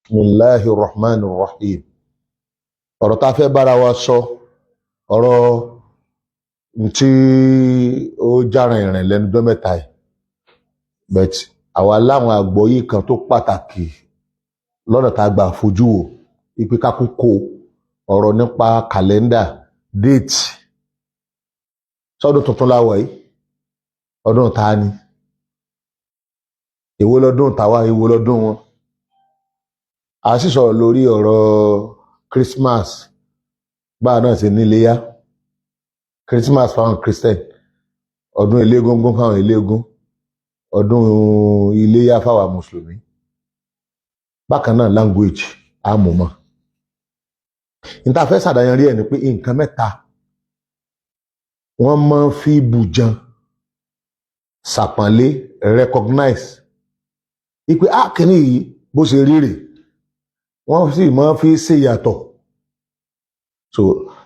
Bismillahi Rahman Rahim. Ọ̀rọ̀ tá a fẹ́ bára wa sọ, ọ̀rọ̀ tí ó jára ìrìn lẹ́nu ọjọ́ mẹ́ta yìí, but àwa láwọn àgbọ́yé kan tó pàtàkì lọ́nà tá a gbà fojú wò ipe kákúkó ọ̀rọ̀ nípa kàlẹ́ndà, date. Sọ́dún tuntun láwọ̀ yìí, ọdún ta ni? Èwo lọ́dún tàwa? Èwo lọ́dún wọn? A sì sọ̀rọ̀ lórí ọ̀rọ̀ Christmas báà náà ṣe níléyá, Christmas fáwọn Christian, ọdún eléégún fáwọn eléégún, ọdún iléyá fáwọn mùsùlùmí. Bákan náà, language àmúmọ́ níta fẹ́ ṣàdáyanrí ẹ̀ ni pé nǹkan mẹ́ta wọ́n máa ń fi bùjan ṣàpọ́nlé, recognize ipe kíní yìí bó ṣe rí rèé, wọ́n sì máa ń fi ṣèyàtọ̀. So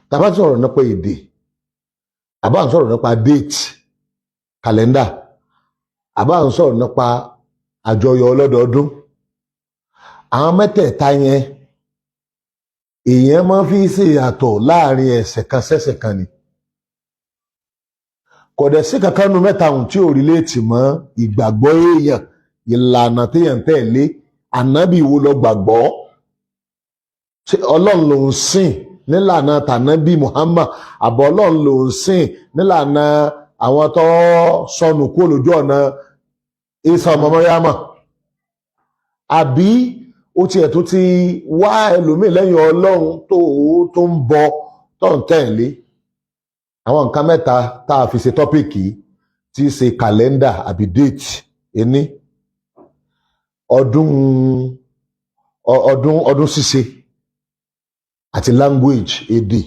tá a bá sọ̀rọ̀ nípa èdè, àbá ń sọ̀rọ̀ nípa date, calendar, àbá ń sọ̀rọ̀ nípa àjọyọ̀ ọlọ́dọọdún, àwọn mẹ́tẹ̀ẹ̀ta yẹn, èèyàn máa ń fi ṣèyàtọ̀ láàrin ẹ̀sẹ̀ kan sẹ́sẹ̀ kan ni. Kò dẹ̀ sí kankan nu mẹ́ta ohun tí ò relate mọ́ ìgbàgbọ́ èèyàn, ìlànà téèyàn tẹ̀lé. Ànábì wo lọ gbàgbọ́? Ṣé Ọlọ́run ló ń sìn nílànà tànábì Muhammad, àbọ̀ Ọlọ́run ló ń sìn nílànà àwọn tó sọnù kúrò lójú ọ̀nà Isa ọmọ Mọ́ríámà, àbí ó tiẹ̀ tó ti wá ẹlòmíì lẹ́yìn Ọlọ́run tó ń bọ, tó ń tẹ̀lé? Àwọn nǹkan mẹ́ta tá a fi ṣe topic tí í ṣe kàlẹ́ndà àbí date, ení ọdún, ọdún ṣíṣe àti language, èdè.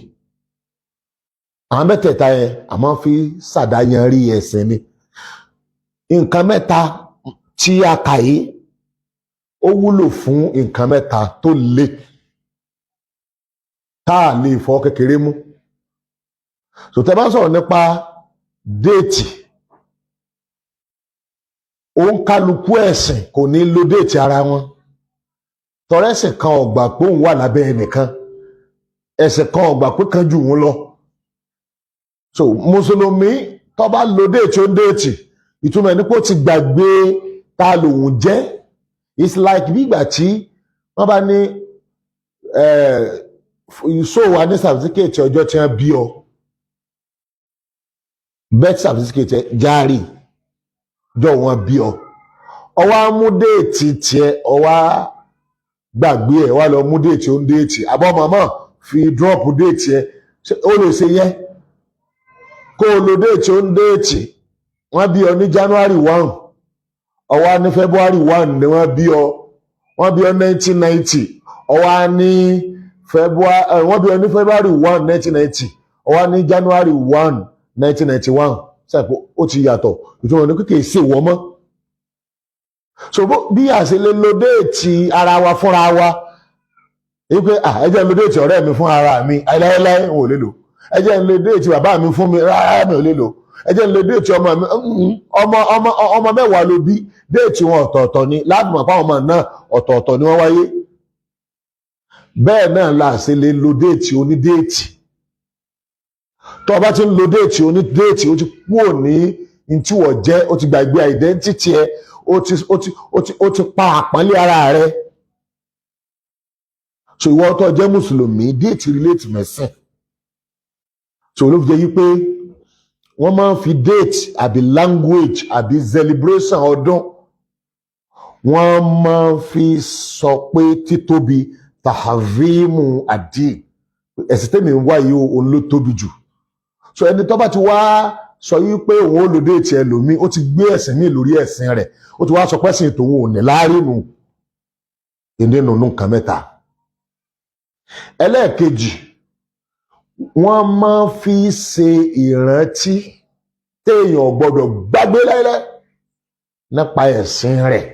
Àwọn mẹ́tẹ̀ẹ̀ta yẹn, a máa ń fi ṣàdáyanrí ẹ̀sìn ni. Nǹkan mẹ́ta tí a kà yìí, ó wúlò fún nǹkan mẹ́ta tó le tá a lè fọ́ kékeré mú. Sòtẹ́ bá sọ̀rọ̀ nípa date, òǹkálukú ẹ̀sìn kò ní lo date ara wọn. Tọrẹ́sìn kan ò gbà pé òun wà lábẹ́ ẹnìkan, ẹ̀sìn kan ò gbà pé kan jù òun lọ. So mùsùlùmí tó bá lo date ó ń date, ìtumọ̀ ẹni pé ó ti gbàgbé ta lòun jẹ́. It's like bí ìgbà tí wọ́n bá ní ìṣó wa ní certificate ọjọ́ tí wọ́n bí ọ, birth certificate járe jọ wọ́n bí ọ, ọwọ́ á mú date tiẹ̀, ọwọ́ á gbàgbé ẹ̀, wá lọ mú date ó ń date, àbọ̀ màmá fi drop date ẹ̀. Ó lè ṣe yẹn kó o lo date ó ń date? Wọ́n bí ọ ní January 1, ọwọ́ á ní February 1 ni wọ́n bí ọ. Wọ́n bí ọ 1990, ọwọ́ á ní February, wọ́n bí ọ ní February 1, 1990, ọwọ́ á ní January 1, 1991. Sẹ́pọ̀ ó ti yàtọ̀. Ìtumọ̀ ní kékeré sí ìwọ mọ́. So bí a ṣe lè lo date ara wa fúnra wa wípé ẹ jẹ́ n lo date ọ̀rẹ́ mi fún ara mi, láéláé n ò lè lò. Ẹ jẹ́ n lo date bàbá mi fún mi, rárá, mi ò lè lò. Ẹ jẹ́ n lo date ọmọ mi, ọmọ 10 ló bí, date wọn ọ̀tọ̀ọ̀tọ̀ ni, láti mọ̀ pé àwọn ọmọ náà ọ̀tọ̀ọ̀tọ̀ ni wọ́n wáyé. Bẹ́ẹ̀ náà la ṣe lè lo date oní date. Tó o bá ti ń lo date oní date, ó ti kúrò ní ntí wọ́n jẹ́, ó ti gbàgbé identity ẹ, ó ti pa àpọ́nlé ara rẹ. So ìwọ tó jẹ́ mùsùlùmí, date relate mẹ́sìn. So ló fi jẹ́ yí pé wọ́n máa ń fi date àbí language àbí celebration ọdún, wọ́n máa ń fi sọ pé títóbi tàhàvímù àdì ẹ̀sìn tèmi ń wá yìí, òun ló tóbi jù. So ẹni tó bá ti wá sọ yí pé òun ó lo date ẹlòmíì, ó ti gbé ẹ̀sìn míì lórí ẹ̀sìn rẹ̀, ó ti wá sọ pé ẹ̀sìn tòun ò ní láárí nù. Ìdínú nǹkan mẹ́ta. Ẹlẹ́ẹ̀kejì, wọ́n máa fi ṣe ìrántí téèyàn gbọ́dọ̀ gbàgbé láíláí nípa ẹ̀sìn rẹ̀.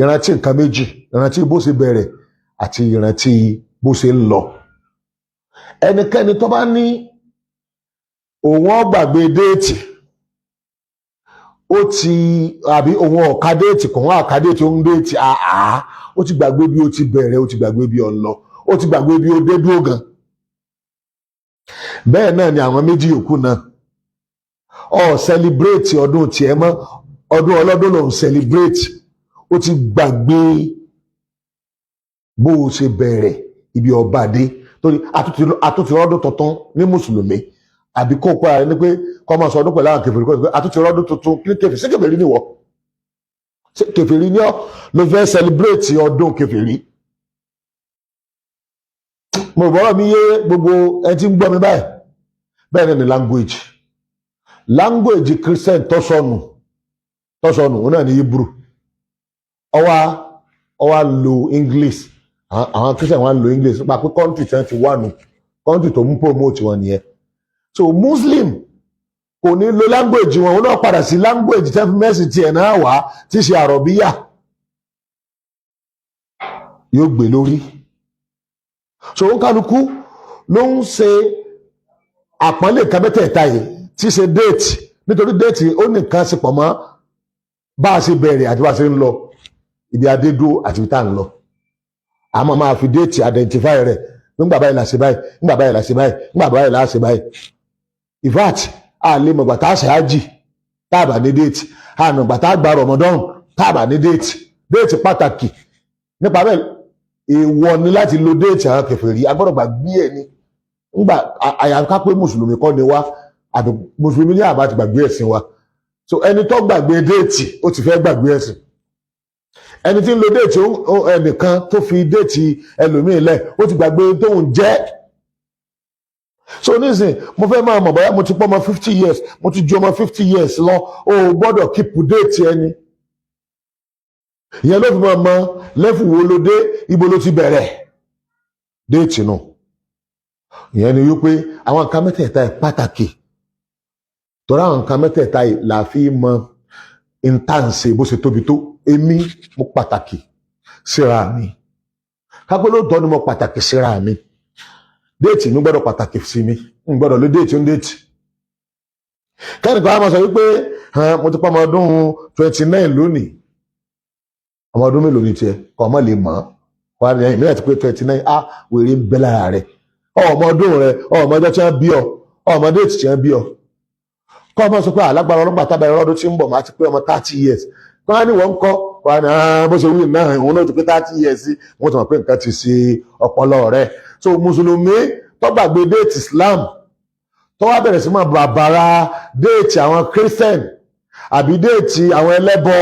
Ìrántí nǹkan méjì: ìrántí bó ṣe bẹ̀rẹ̀ àti ìrántí bó ṣe ń lọ. Ẹnikẹ́ni tó bá ní òun ó gbàgbé date, Ó ti àbí òun ọ̀ka date, kò wọ́n àka date, ó ń date àá. Ó ti gbàgbé bí ó ti bẹ̀rẹ̀, ó ti gbàgbé bí ó ń lọ, ó ti gbàgbé bí ó dé dúró gan. Bẹ́ẹ̀ náà ni àwọn méjì yòókù náà. Ọ celebrate ọdún tiẹ̀ mọ́, ọdún ọlọ́dún ló ń celebrate. Ó ti gbàgbé bó o ṣe bẹ̀rẹ̀, ibi ọba dé, torí àtúntì ọdún tuntun ní mùsùlùmí, àbí kó pa ẹni pé kọ́ máa sọ ọdún pẹ̀lú àwọn kèfèrí, kọ́ àtúntì ọdún tuntun kí kèfèrí. Ṣé kèfèrí ni wọ́? Ṣé kèfèrí ni ọ́ ló fẹ́ celebrate ọdún kèfèrí? Mo bọ́rọ̀ mi yé gbogbo ẹ tí ń gbọ́ mi báyìí. Bẹ́ẹ̀ náà ni language Christian tó sọnù, òun náà ní Hebrew. Ó wá lo English. Àwọn Christian wá lo English nípa pé country tí wọ́n ti wà nù, country tó ń promote wọn nìyẹn. So Muslim kò ní lo language wọn, òun náà padà sí language tí wọ́n fi mẹ́sì tiẹ̀ náà wá, tí í ṣe àrọ̀bíyà, yóò gbé lórí. So òun kálukú ló ń ṣe àpọ́nlé nǹkan mẹ́tẹ̀ẹ̀ta yìí, tí í ṣe date, nítorí date ó ní nǹkan ṣe pọ̀ mọ́ bá a ṣe bẹ̀rẹ̀ àti bá a ṣe ń lọ, ibi adédó àti ibi tá à ń lọ. Àmọ́ máa fi date identify rẹ̀: nígbà báyìí la ṣe báyìí, nígbà báyìí la ṣe báyìí, nígbà báyìí la ṣe báyìí. In fact, a lè mọ̀gbà tá a ṣe ájì tá a bá ní date, a mọ̀gbà tá a gba Ramadan tá a bá ní date. Date pàtàkì. Nípa bẹ́ẹ̀, èèwọ̀ ni láti lo date àwọn kèfèrí. A gbọ́dọ̀ gbàgbé ẹ̀ ni ńgbà àyàká pé mùsùlùmí kọ́ ni wá, àbí mùsùlùmí ní àbá ti gbàgbé ẹ̀sìn wa. So ẹni tó gbàgbé date, ó ti fẹ́ gbàgbé ẹ̀sìn. Ẹni tí ń lo date ẹnìkan, tó fi date ẹlòmíì lẹ̀, ó ti gbàgbé tóun jẹ́. So nísìn, mo fẹ́ máa mọ̀ bóyá mo ti pọ́ ọmọ 50 years, mo ti ju ọmọ 50 years lọ. O gbọ́dọ̀ keep date ẹni ìyẹn ló fi máa mọ level wo ló dé, ibo ló ti bẹ̀rẹ̀. Date nù. Ìyẹn ni wípé àwọn nǹkan mẹ́tẹ̀ẹ̀ta ẹ̀ pàtàkì, torí àwọn nǹkan mẹ́tẹ̀ẹ̀ta yìí là fi mọ intanṣe bó ṣe tóbi tó. Èmi, mo pàtàkì síra mi. Kápẹ́ lóòótọ́ ni mo pàtàkì síra mi, date mi gbọ́dọ̀ pàtàkì sí mi. N gbọ́dọ̀ ló date ń date kẹ́nìkan á máa sọ wípé mo ti pa ọmọ ọdún 29 lónìí. Ọmọ ọdún mélòó ni tiẹ̀? Kọ́ ọmọ lè mọ̀ ọ́ wà ní ẹ̀yìn mílíọ̀nù ti pé 29. Á wèrè ń bẹ lára rẹ̀. Ọmọ ọdún rẹ̀, ọmọ ọjọ́ tí wọ́n bí ọ, ọmọ date tí wọ́n bí ọ. Kọ́ ọmọ sọ pé alágbára ọlọ́gbà tábà ẹ̀rọ ọdún tí ń bọ̀, máa ti pé ọmọ 30 years. Kọ́ á ní wọ́n ń kọ́ wà ní bó ṣe wí náà, òun náà ti pé 30 years sí. Wọ́n ti mọ̀ pé nǹkan ti ṣe ọpọlọ rẹ̀. So mùsùlùmí tó gbàgbé date Islam, tó wá bẹ̀rẹ̀ sí máa bàbàrà date àwọn Christian àbí date àwọn ẹlẹ́bọ,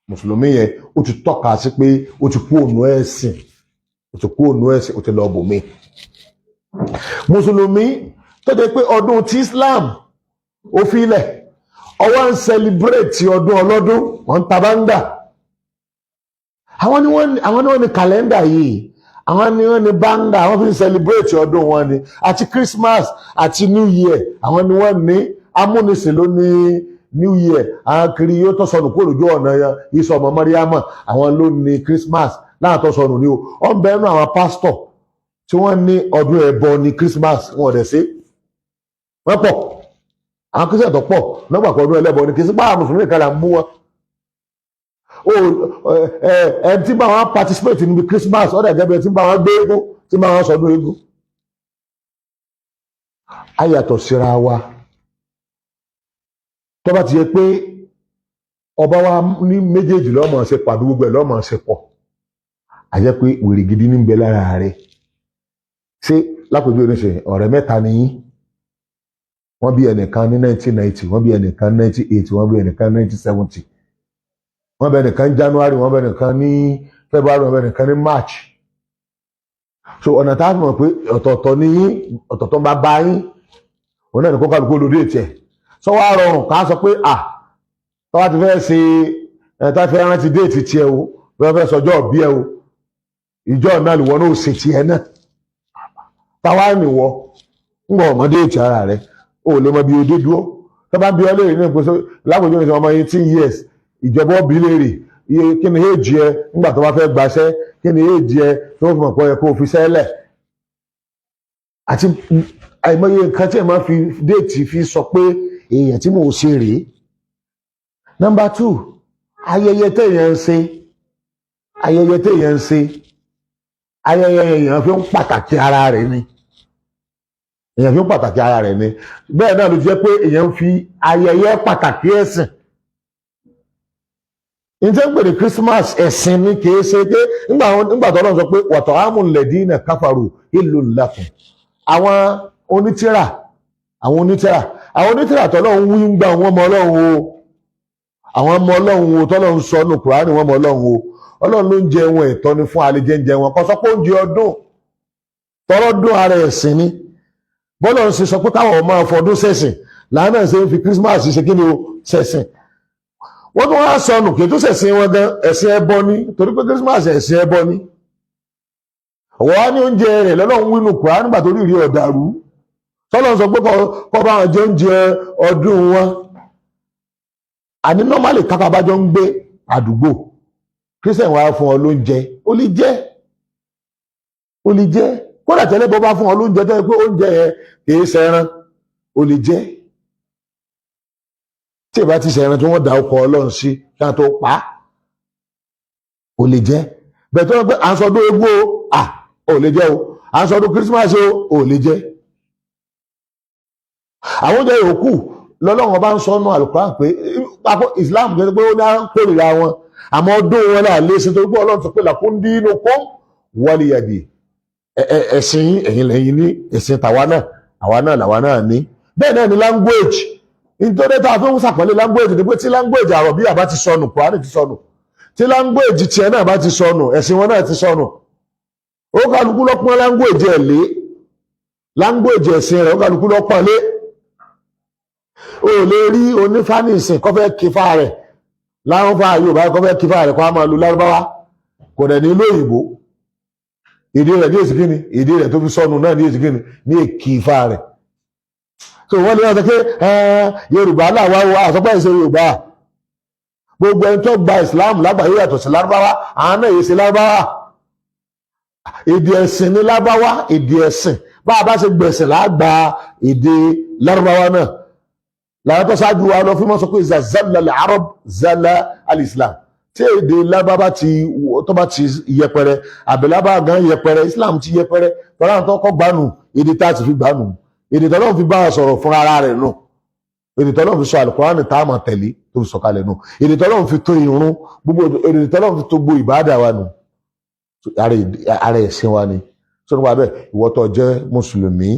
mùsùlùmí yẹn, ó ti tọ́ka sí pé ó ti kú ònú ẹ̀sìn, ó ti kú ònú ẹ̀sìn, ó ti lọ bòmí. Mùsùlùmí tó jẹ́ pé ọdún ti Islam ó filẹ̀, ọwọ́ ń celebrate ọdún ọlọ́dún, wọ́n ń ta báńgà. Àwọn ni wọ́n ní calendar yìí, àwọn ni wọ́n ní báńgà, àwọn fi ń celebrate ọdún wọn ni, àti Christmas àti New Year. Àwọn ni wọ́n ní. Amúnisìn ló ní New Year. Àwọn kiri yóò tó sọnù kúrò lójú ọ̀nà yẹn, Ìsọ ọmọ Mariama, àwọn ló ní Christmas láwọn tó sọnù ni o. Ó ń bẹ́ẹ̀ nú àwọn pásítọ̀ tí wọ́n ní ọdún ẹbọ ní Christmas, wọn ò dẹ̀ sí. Wọ́n pọ̀, àwọn Christian tó pọ̀ lọ́gbà pọ̀ ọdún ẹlẹ́bọ ní kì í sí pàwọn mùsùlùmí kan là ń mú wọn. O ẹ ẹ tí bá wọn participate níbi Christmas, ọ̀dà gẹ́gẹ́ bí ẹ tí bá wọn gbé eégún, tí bá wọn sọdún eégún. A yàtọ̀ síra wa. Tó bá ti yẹ pé ọba wa ní méjèèjì lọ́mọ ṣe pàdé, gbogbo ẹ̀ lọ́mọ ṣe pọ̀, a jẹ́ pé wèrè gidi ní ń bẹ lára rẹ̀. Ṣé lápèjúwe oníṣe ọ̀rẹ́ mẹ́ta ni yín, wọ́n bí ẹnìkan ní 1990, wọ́n bí ẹnìkan ní 1980, wọ́n bí ẹnìkan ní 1970, wọ́n bí ẹnìkan ní January, wọ́n bí ẹnìkan ní February, wọ́n bí ẹnìkan ní March. So ọ̀nà tá a fi mọ̀ pé ọ̀tọ̀ọ̀tọ̀ ni yín, ọ̀tọ̀ọ̀tọ̀ bá bá yín, òun náà ní kó kálukú lórí ètì ẹ̀. Sọ wá rọrùn ká sọ pé à tọ́wá ti fẹ́ ṣe ẹ̀, tá a fẹ́ rántí date tiẹ̀ o, fẹ́ fẹ́ sọjọ́ bí ẹ o, ìjọ náà lìwọ náà ó ṣe tiẹ̀ náà. Táwa nìwọ ń gbọ́ ọmọdé ètì ara rẹ̀, o ò lè mọ bí o dé dúró. Tó bá bí ọ léèrè ní ìpèsè lápòjú ní ọmọ 18 years, ìjọba ọbí léèrè iye kí ni éèjì ẹ nígbà tó bá fẹ́ gbaṣẹ́, kí ni éèjì ẹ tó fi mọ̀ pé ẹ kó o fi sẹ́lẹ̀, àti àìmọye nǹkan tí ẹ máa fi date fi sọ pé èèyàn tí mò ń ṣe rèé. Number two, ayẹyẹ téèyàn ń ṣe, ayẹyẹ téèyàn ń ṣe, ayẹyẹ èèyàn fi ń pàtàkì ara rẹ̀ ni, èèyàn fi ń pàtàkì ara rẹ̀ ni. Bẹ́ẹ̀ náà ló jẹ́ pé èèyàn ń fi ayẹyẹ pàtàkì ẹ̀sìn. Njẹ́ ń pè ní Christmas, ẹ̀sìn ni, kì í ṣe pé nígbà tó Ọlọ́run sọ pé وطعام الذين كفروا حل لكم. Àwọn onítìrà, àwọn onítìrà, àwọn onítìrà tọ́lọ́run wí ń gbà wọ́n mọ Ọlọ́run o, àwọn ọmọ Ọlọ́run o, tọ́lọ́run sọ nù Kùránì, wọ́n mọ Ọlọ́run o. Ọlọ́run ló ń jẹ wọn, ẹ̀tọ́ ni fún alẹ́jẹ́ ń jẹ wọn. Kò sọ pé oúnjẹ ọdún tọrọdún ara ẹ̀sìn ni. Bọ́lọ̀ ń ṣe sọ pé káwọn máa fọdún ṣẹ̀sìn làánà, ṣe ń fi Christmas ṣe kí ni o, ṣẹ̀sìn. Wọ́n tún wá sọnù, kì í tó ṣẹ̀sìn wọn gan, ẹ̀sìn ẹbọ ni, torí pé Christmas, ẹ̀sìn ẹbọ ni. Ọ̀wọ́ á ní oúnjẹ rẹ̀ lọ́lọ́run wínú Kùránì nígbà tó rí rí ọ̀dàrú, tọ́lọ́run sọ pé kọ́ bá wọn jẹ oúnjẹ ọdún wọn. Àní normally, kápá bá jọ ń gbé àdúgbò, Christian wá fún ọ lóúnjẹ, ó lè jẹ, ó lè jẹ. Kódà tẹ́lẹ̀ bọ́ bá fún ọ lóúnjẹ tó yẹ pé oúnjẹ yẹn kìí ṣẹran, ó lè jẹ. Tí ìbá ti ṣẹran tí wọ́n dá ọkọ̀ Ọlọ́run sí kí wọ́n tó pa á, ó lè jẹ. Bẹ́ẹ̀ tó wọ́n pé à ń sọdún egbò o, à ò lè jẹ o, à ń sọdún Christmas o, ò lè jẹ. Àwọn oúnjẹ yòókù lọ́lọ́run bá ń sọ nù Àlùkùránì pé papọ̀ Islam kì í pé ó ní à ń kórìíra wọn, àmọ́ ọdún wọn náà lé sí, torí pé Ọlọ́run sọ pé لكم دينكم ولي دين. Ẹ̀sìn yín, ẹ̀yin lẹ́yìn ní ẹ̀sìn, tàwa náà, àwa náà làwa náà ní. Bẹ́ẹ̀ náà ni language. Nítorí tá a fi ń sàpọ́nlé language ni pé tí language àrọ̀bíyà bá ti sọnù, Kùránì ti sọnù. Tí language tiẹ̀ náà bá ti sọnù, ẹ̀sìn wọn náà ti sọnù. Ó kálukú lọ́pọ́n language ẹ̀ lé, language ẹ̀sìn rẹ̀, ó kálukú lọ́pọ́n lé. O lè rí onífánísìn kó fẹ́ kífà rẹ̀ láwọn fa Yorùbá, kó fẹ́ kífà rẹ̀, kó a máa lu Lárúbáwá, kò dẹ̀ ní ìlú òyìnbó. Èdè rẹ̀ ní èsì kíni, èdè rẹ̀ tó fi sọnù náà ní èsì kíni, ní èkìfà rẹ̀. So wọ́n lè wọ́n sọ pé Yorùbá làwa wo àsọpọ̀ ìṣe Yorùbá. Gbogbo ẹni tó gba Islam lágbàáyé yàtọ̀ sí Lárúbáwá, àwọn náà yìí ṣe Lárúbáwá. Èdè ẹ̀sìn ní Lárúbáwá, èdè ẹ̀sìn. Bá a bá ṣe gbẹ̀sìn lágbà èdè Lárúbáwá náà. Làwọn tó ṣáájú wa lọ fún mọ́ sọ pé زل العرب زل الإسلام. Tí èdè Lárúbáwá ti tó bá ti yẹpẹrẹ, àbẹ̀lábà gan yẹpẹrẹ, Islam ti yẹpẹrẹ. Tọ́lá àwọn tó kọ́ gbanù, èdè tá a ti fi gbanù, èdè tọ́lọ́ fi bá a sọ̀rọ̀ fúnra ara rẹ̀ nù, èdè tọ́lọ́ fi sọ Àlùkùránì tá a máa tẹ̀lé tó fi sọ̀kalẹ̀ nù, èdè tọ́lọ́ fi tó irun gbogbo, èdè tọ́lọ́ fi tó gbogbo ìbáàdà wa nù, ara ẹ̀sìn wa ni. Sọ nípa bẹ́ẹ̀, ìwọ tó jẹ́ mùsùlùmí,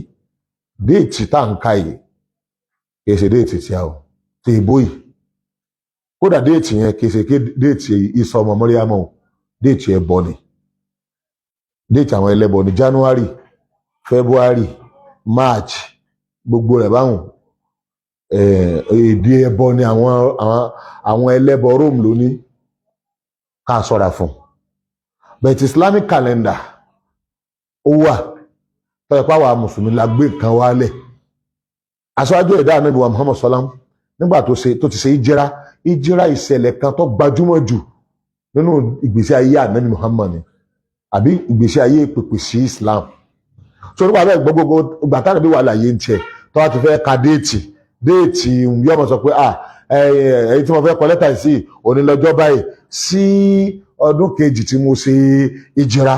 date tá à ń ka yìí kìí ṣe date tí a ò tí ìbò yìí. Kódà date yẹn kìí ṣe date Ìsá ọmọ Mọ́ríámọ̀ o, date ẹbọ ni, date àwọn ẹlẹ́bọ ní January, February, March, gbogbo rẹ̀ báwọn. Èdè ẹbọ ni àwọn ẹlẹ́bọ Rome ló ní ká ṣọ́ra fún. But Islamic calendar ó wà tọ́jú pé àwa mùsùlùmí la gbé nǹkan wálẹ̀. Aṣáájú ẹ̀dá Ànábì wa Muhammad salam, nígbà tó ṣe tó ti ṣe ìjírá, ìjírá ìṣẹ̀lẹ̀ kan tó gbajúmọ̀ jù nínú ìgbésí ayé Ànábì Muhammad ni, àbí ìgbésí ayé pèpè sí Islam. So nípa bẹ́ẹ̀, gbogbo ìgbà táwọn ẹbí wà láàyè ń tiẹ̀ tó wá ti fẹ́ ka date, yóò máa sọ pé, ah, ẹ̀yin tí mo fẹ́ kọ lẹ́tà sí òní lọ́jọ́ báyìí sí ọdún kejì tí mo ṣe ìjìra.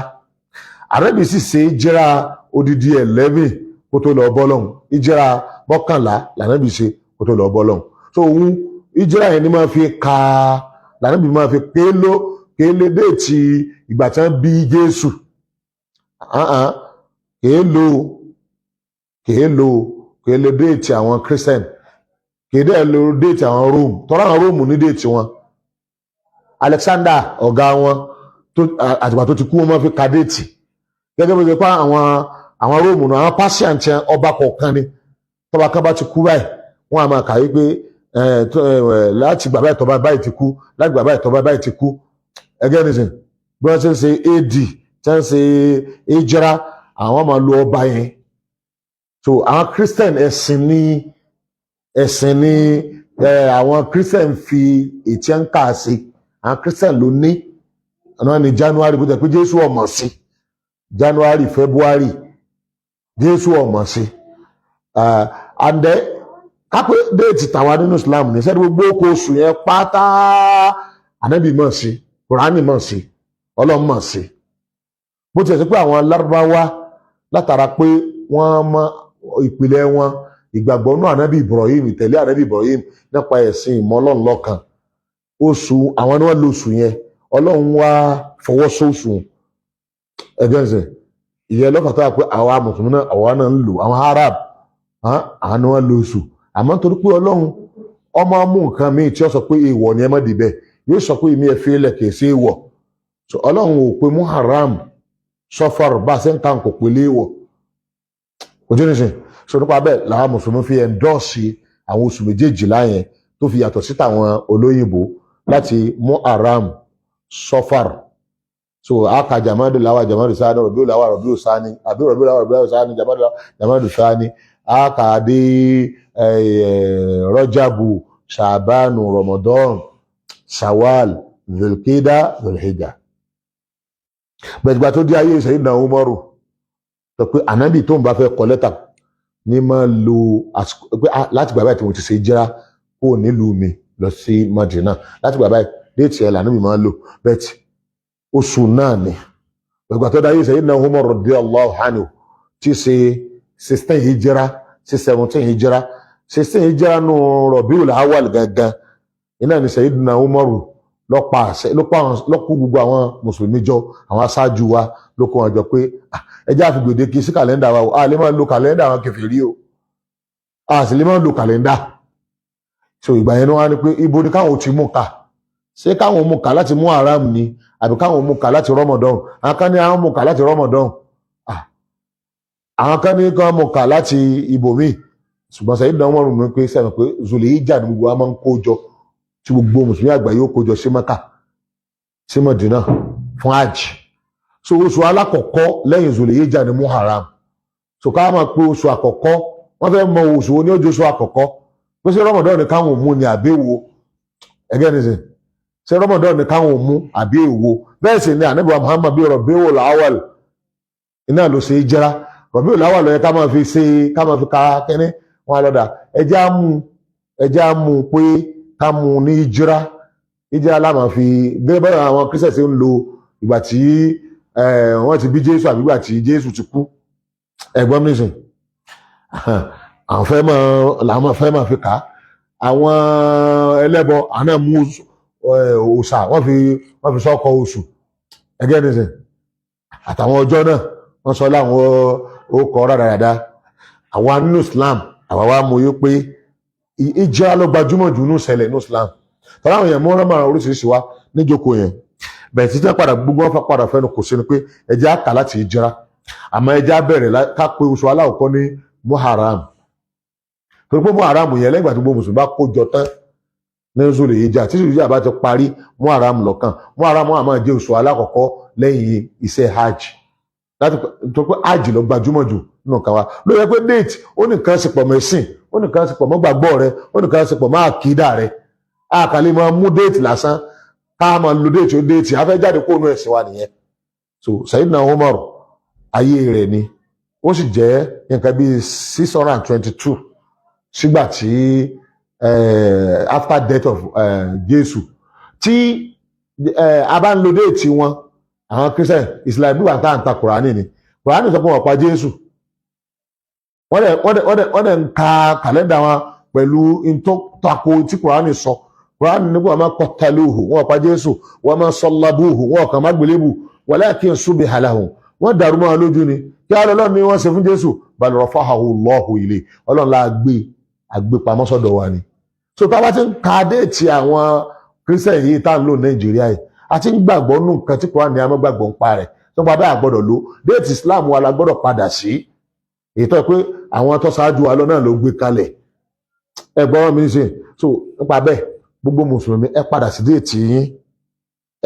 Ànábì sì ṣe ìjìra odidi 11 kó tó lọ bọ́ lọ́hùn. Ìjìra 11 lànábì ṣe kó tó lọ bọ́ lọ́hùn. So òun ìjìra yẹn ni máa fi ka, lànábì máa fi kéèló kéèlé date ìgbà tí wọ́n bí Jésù. Kéèló kéèló kéèló date àwọn Christian, kéèdè lo date àwọn Rome, tọ́lá àwọn Rome ní date wọn. Alexander ọ̀gá wọn, àtìgbà tó ti kú, wọn máa fi ka date gẹ́gẹ́ bí wọ́n ṣe pa àwọn Róòmù náà. Àwọn Persian tiẹ̀, ọba kọ̀ọ̀kan ni. Tọ́ba kan bá ti kú báyìí, wọ́n á máa kà wípé láti gbà báyìí tọ́ba báyìí ti kú, láti gbà báyìí tọ́ba báyìí ti kú. Ẹgẹ́ nìsín, bí wọ́n ṣe ń ṣe AD, ṣe ń ṣe Hijra, àwọn máa lo ọba yẹn. So àwọn Christian, ẹ̀sìn ní àwọn Christian fi ètí ń kà sí. Àwọn Christian ló ní ọ̀nà ní January, bó tẹ̀ pé Jésù ọmọ sí January, February, Jésù ọmọ sí. And then Kápẹ́ déètì tàwa nínú Islam ní sẹ́ni gbogbo oko oṣù yẹn pátá, ànábì mọ̀ sí, Kùránì mọ̀ sí, Ọlọ́run mọ̀ sí. Bó tiẹ̀ sí pé àwọn Lárúbáwá, látara pé wọ́n mọ ìpìlẹ̀ wọn, ìgbàgbọ́ náà ànábì Ibrahim, ìtẹ̀lé ànábì Ibrahim nípa ẹ̀sìn ìmọ̀ Ọlọ́run lọ́kan, oṣù àwọn ni wọ́n lo oṣù yẹn. Ọlọ́run wá fọwọ́ sóṣù ẹgbẹ́ ǹsẹ̀ ìyẹn lọ́kàn tó wà pé àwa mùsùlùmí náà, àwa náà ń lò. Àwọn Arab, àwọn ni wọ́n lo oṣù. Àmọ́ nítorí pé Ọlọ́run ọmọ mú nǹkan míì tí ó sọ pé èèwọ̀ ni, ẹ má dìbẹ̀, yóò sọ pé èmi ẹ̀ fi ilẹ̀ kìí ṣe èèwọ̀. So Ọlọ́run ò pe Muharram, Sọfar, bá a ṣe ń ka kò pé léèwọ̀ ojú nìsín. So nípa bẹ́ẹ̀ làwọn mùsùlùmí fi endorse àwọn oṣù méjèèjìlá yẹn, tó fi yàtọ̀ sí tàwọn olóyìnbó, láti Muharram, Sọfar. So aka Jamadu Lawa, Jamadu Sani, Rabiu Lawa, Rabiu Sani, àbí Rabiu Lawa, Rabiu Sani, Jamadu Lawa, Jamadu Sani, aka dé Rọjàbù, Ṣàbánu, Ramadan, Shawal, Zulkida, Zulhijja. Bẹ̀gbà tó dé ayé Sayyidina Umaru, sọ pé ànábì tó ń bá fẹ́ kọ lẹ́tà ní máa lo àsìkò pé láti gbà báyìí tí mo ti ṣe jíra kúrò nílùú mi lọ sí Madina, láti gbà báyìí, déètì ẹ̀ lànà mi máa lò bẹ́ẹ̀ tí oṣù náà ni. Bẹ̀gbà tó dé ayé Sayyidina Umar radiyallahu anhu, tí ṣe 16 hijira sí 17 hijira, 16 hijira nù Rabiul Awwal gangan iná ni Sayyidina Umaru lọ́pa àṣẹ lọ́kú gbogbo àwọn mùsùlùmí jọ, àwọn aṣáájú wa ló kó wọn jọ pé ẹ jẹ́ àfi gbèdéke sí kàlẹ́ndà wa o. A lè máa lo kàlẹ́ndà àwọn kèfèrí o, a sì lè máa lo kàlẹ́ndà. So ìgbà yẹn ni wọ́n á ní pé ibo ni káwọn ò ti mú ká? Ṣé káwọn mú ká láti Muharram ni, àbí káwọn mú ká láti Ramadan? Àwọn kan ní àwọn mú ká láti Ramadan, àwọn kan ní kí mú ká láti ibòmíì. Ṣùgbọ́n Sayyidina Umar mú pé sẹ́mi pé Zulhijja ni gbogbo wa máa ń kó jọ, tí gbogbo mùsùlùmí àgbáyé ó kó jọ sí Mẹ́kà, sí Mọ̀dínà fún hajj. So oṣù alákọ̀ọ́kọ́ lẹ́yìn Zulhijja ni Muharram. So ká máa pé oṣù àkọ́kọ́, wọ́n fẹ́ mọ oṣù wo ní ojú oṣù àkọ́kọ́, pé ṣé Ramadan ni káwọn mú ni àbí èwo? Ẹgẹ́ ní sìn, ṣé Ramadan ni káwọn mú àbí èwo? Bẹ́ẹ̀ sì ni ànábì wa Muhammad bí Rabiul Awwal iná ló ṣe é jẹ́ra. Rabiul Awwal ló yẹ ká máa fi ṣe, ká máa fi ka kínní wọn lọ́dà. Ẹjẹ́ á mú pé ká mú ní ìjírá, ìjírá láàmà fi gẹ́gẹ́ bẹ́ẹ̀ àwọn Christian ṣe ń lo ìgbà tí wọ́n ti bí Jésù àbí ìgbà tí Jésù ti kú. Ẹ̀gbọ́n mi sìn, àwọn fẹ́ máa làwọn fẹ́ máa fi kà á. Àwọn ẹlẹ́bọ àwọn náà mú òòṣà, wọ́n fi sọ́kọ oṣù ẹgẹ́ ní sìn, àtàwọn ọjọ́ náà wọ́n sọ láwọn orúkọ rádaràda. Àwa nínú Islam, àwa wa mú yó pé ìjìrá ló gbajúmọ̀ jù nínú ìṣẹ̀lẹ̀ nínú Islam. Tọ́lá àwọn èèyàn mú ọ̀rọ̀ oríṣiríṣi wá níjókòó yẹn bẹ̀rẹ̀ títí padà, gbogbo wọn padà fẹ́nu kò sí ni pé ẹjẹ́ á kà láti ìjìrá, àmọ́ ẹjẹ́ á bẹ̀rẹ̀ ká pé oṣù aláwọ̀kọ́ ní Muharram, torí pé Muharram yẹn, lẹ́yìn ìgbà tí gbogbo mùsùlùmí bá kó jọ tán ní Zul Hijja, tí Zul Hijja bá ti parí, Muharram lọ́kàn. Muharram á máa jẹ́ oṣù alákọ̀ọ́kọ́ lẹ́yìn iṣẹ́ hajj, láti tó pé hajj ló gbajúmọ̀ jù nínú nǹkan wa. Ló yẹ pé date ó ní nǹkan ṣe pọ̀ mọ́ ẹ̀sìn, ó ní nǹkan ṣe pọ̀ mọ́ gbàgbọ́ rẹ, ó ní nǹkan ṣe pọ̀ mọ́ àkídà rẹ. Àkàlẹ́ máa mú date lásán, ká máa lo date ó date a fẹ́ jáde kó nu ẹ̀sìn wa nìyẹn. So Sayyidina Umar, ayé rẹ̀ ni ó sì jẹ́ nǹkan bíi 622 sígbà tí after death of Jésù tí a bá ń lo date wọn, àwọn Christian, Islam, bí wàá tá à ń ta Kùránì ni. Kùránì sọ pé wọ́n pa Jésù, wọ́n dẹ̀ ń ka kàlẹ́ndà wọn pẹ̀lú ntọ́ tí Kùránì sọ. Kùránì ní kó wọ́n máa qataluhu, wọ́n pa Jésù, wọ́n máa sallabuhu, wọ́n kàn má gbélébù, walakin shubbiha lahum, wọ́n dàrú mọ́ wọn lójú ni. Kí á lọ́lọ́run ní wọ́n ṣe fún Jésù? Bal rafa'ahu Allahu ilayhi, Ọlọ́run la gbé àgbé pamọ́ sọ́dọ̀ wa ni. So tá a bá ti ń ka date àwọn Christian yìí tá à ń lò Nàìjíríà yìí, a ti ń gbàgbọ́ nù nǹkan tí Kùránì ní a máa gbàgbọ́ ń pa rẹ̀ tó pa bẹ́ẹ̀. Àgbọ́dọ̀ lò date Islam wa, la gbọ́dọ̀ padà sí èyí tó yẹ pé àwọn tó ṣáájú wa lọ náà ló gbé kalẹ̀. Ẹ gbọ́ mi ní. So nípa bẹ́ẹ̀, gbogbo mùsùlùmí, ẹ padà sí date yín,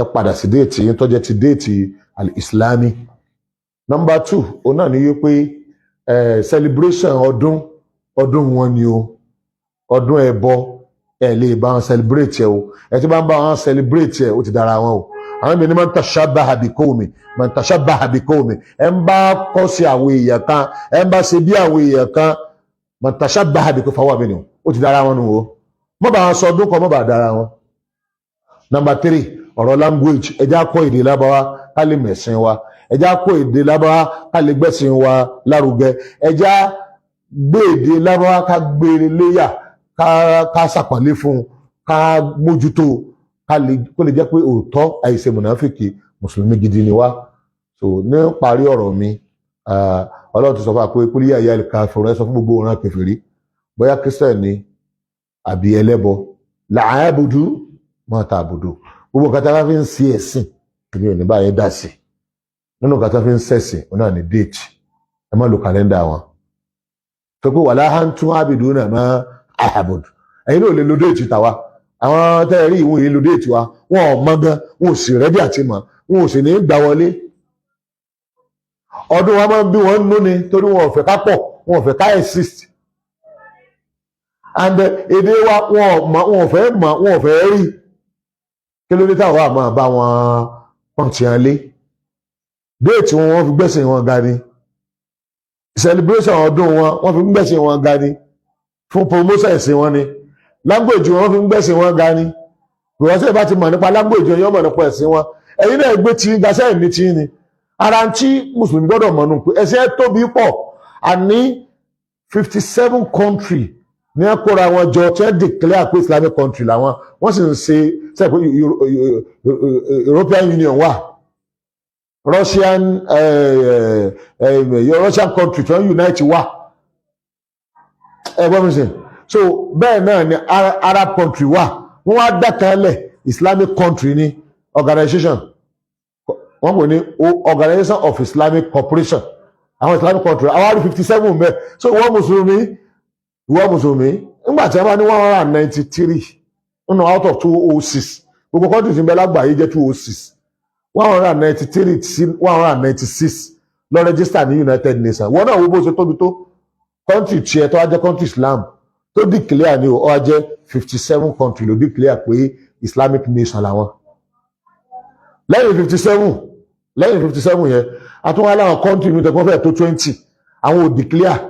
ẹ padà sí date yín tó jẹ́ ti date al-Islami. Number two, òun náà ní wípé celebration ọdún, ọdún wọn ni o, ọdún ẹbọ, ẹ lè bá wọn celebrate ẹ o. Ẹ tí bá ń bá wọn celebrate ẹ, ó ti dára wọn o. Àwọn ènìyàn man tashabbaha bi qawmi, man tashabbaha bi qawmi, ẹ ń bá kọ́ sí àwọn èèyàn kan, ẹ ń bá ṣe bí àwọn èèyàn kan, man tashabbaha bi qawmi fahuwa minhum. Ó ti dára wọn nù o. Mọ́ bá wọn sọdún kan, mọ́ bá dára wọn. Number three, ọ̀rọ̀ language. Ẹ jẹ́ á kọ́ èdè Lárúbáwá ká lè mẹ̀sìn wa. Ẹ jẹ́ á kọ́ èdè Lárúbáwá ká lè gbẹ̀sìn wa lárugẹ. Ẹ jẹ́ á gbé èdè Lárúbáwá, ká gbé e léyà, ká ṣàpọ́nlé fún un, ká mójútó, ká lè kó lè jẹ́ pé òótọ́ àìṣe mùnáfìkì, mùsùlùmí gidi ni wá. So ní parí ọ̀rọ̀ mi, Ọlọ́run ti sọ fún wa pé قل يا أيها الكافرون, ẹ sọ fún gbogbo ọ̀ràn kèfèrí, bóyá Christian ni àbí ẹlẹ́bọ, لا أعبد ما تعبدون, gbogbo nǹkan tí a bá fi ń ṣe ẹ̀sìn, èmi ò ní báyẹn dà sí. Nínú nǹkan tí a fi ń ṣẹ̀sìn, òun náà ní date. Ẹ má lo kàlẹ́ndà wọn tó pé ولا أنتم عابدون ما أعبد. Ẹ̀yin náà ò lè lo date tàwa. Àwọn tẹ́ ẹ rí ìwọ̀n yìí lo date wa, wọn ò mọ gan, wọn ò sì ready àti mọ̀, wọn ò sì ní gbà wọlé. Ọdún wa máa ń bí wọn nú ni, torí wọn ò fẹ́ ká pọ̀, wọn ò fẹ́ ká exist. And èdè wa, wọn ò mọ̀, wọn ò fẹ́ mọ̀, wọn ò fẹ́ rí. Kí ló dé táwọn wà máa bá wọn pọ́n tiẹ̀ lé date wọn? Wọ́n fi gbẹ̀sìn wọn ga ni. Celebration ọdún wọn, wọ́n fi gbẹ̀sìn wọn ga ni, fún promotion ẹ̀sìn wọn ni. Language wọn, wọ́n fi gbẹ̀sìn wọn ga ni. Because ẹ bá ti mọ̀ nípa language wọn, yóò mọ̀ nípa ẹ̀sìn wọn. Ẹ̀yin náà gbé tí gasẹ́ ní tí ni ara ń tí mùsùlùmí gbọ́dọ̀ mọ̀ nù pé ẹ̀sìn ẹ̀ tóbi pọ̀. Àní 57 country ní ẹ kóra wọn jọ tí wọ́n declare pé Islamic country làwọn. Wọ́n sì ń ṣe ṣe pé European Union wà, Russian country tí wọ́n unite wà. Ẹ gbọ́ mi sìn. So bẹ́ẹ̀ náà ni Arab country wà. Wọ́n wá dákanlẹ̀ Islamic country ní organization, wọ́n pè ní Organization of Islamic Cooperation. Àwọn Islamic country, àwọn àrí 57 mẹ́. So ìwọ mùsùlùmí, ìwọ mùsùlùmí, nígbà tí wọ́n bá ní 193 nínú out of 206, gbogbo country tí ń bẹ lágbàáyé jẹ́ 206, 193 sí 196 lọ register ní United Nations. Wọ́n náà wo bó ṣe tóbi tó. Country tiẹ̀ tó wá jẹ́ country Islam tó declare ní o, ó wá jẹ́ 57 country ló declare pé Islamic nation làwọn. Lẹ́yìn 57, lẹ́yìn 57 yẹn, àtúnwá láwọn country mi tẹ́kọ́ fẹ́ tó 20, àwọn ò declare,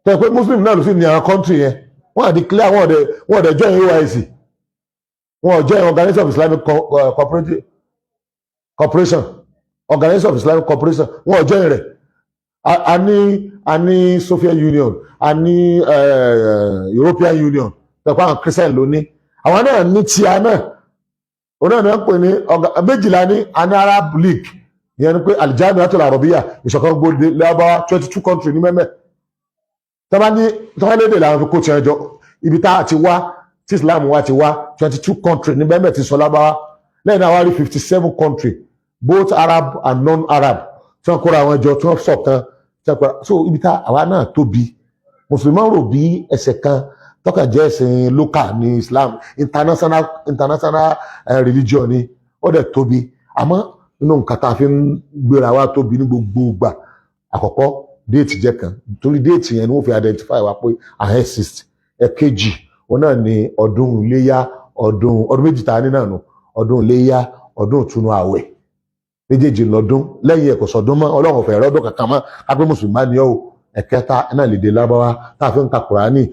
tẹ́ pé Muslim náà ló sì ní àwọn country yẹn. Wọ́n à declare, wọ́n ò dẹ̀ join OIC, wọ́n ò join Organization of Islamic Cooperation, Organization of Islamic Cooperation, wọ́n ò join rẹ̀. A ní Soviet Union, a ní European Union, tẹ́ pé àwọn Christian ló ní. Àwọn náà ní tíá náà, òun náà ní wọ́n pè ní méjìlá ní. A ní Arab League, ìyẹn ni pé الجامعة العربية, ìṣọ̀kan gbòde lárúbáwá, 22 country ní mẹ́mẹ́. Tọ́ba ní tọ́ba lédè làwọn fi kó tiẹ̀ jọ. Ibi tá a ti wá, tí Islam wa ti wá, 22 country ní mẹ́mẹ́ ti sọ lárúbáwá. Lẹ́yìn náà wá rí 57 country, both Arab and non-Arab, tí wọ́n kóra àwọn jọ, tí wọ́n ṣọ̀kan, tí wọ́n kóra. So ibi tá àwa náà tóbi, mùsùlùmí rò bí ẹsẹ̀ kan tọ́ka jẹ́ ẹ̀sìn local ní Islam. International religion ni. Ó dẹ̀ tóbi. Àmọ́ nínú nǹkan tá a fi ń gbéra wa tóbi ní gbogbo ìgbà, àkọ́kọ́, date jẹ́ kan, torí date yẹn ni wọ́n fi identify wa pé I exist. Ẹ̀kejì, òun náà ni ọdún iléyá. Ọdún méjì tá a ní náà nù: ọdún iléyá, ọdún ìtúnu àwẹ̀. Méjèèjì lọ́dún. Lẹ́yìn ẹ̀kọ́ sọdún mọ́. Ọlọ́run ò fẹ́ rọ́dún kankan mọ́ kápẹ́ mùsùlùmí ní ọ́. Ẹ̀kẹta náà lèdè Lárúbáwá tá a fi ń ka Kùránì.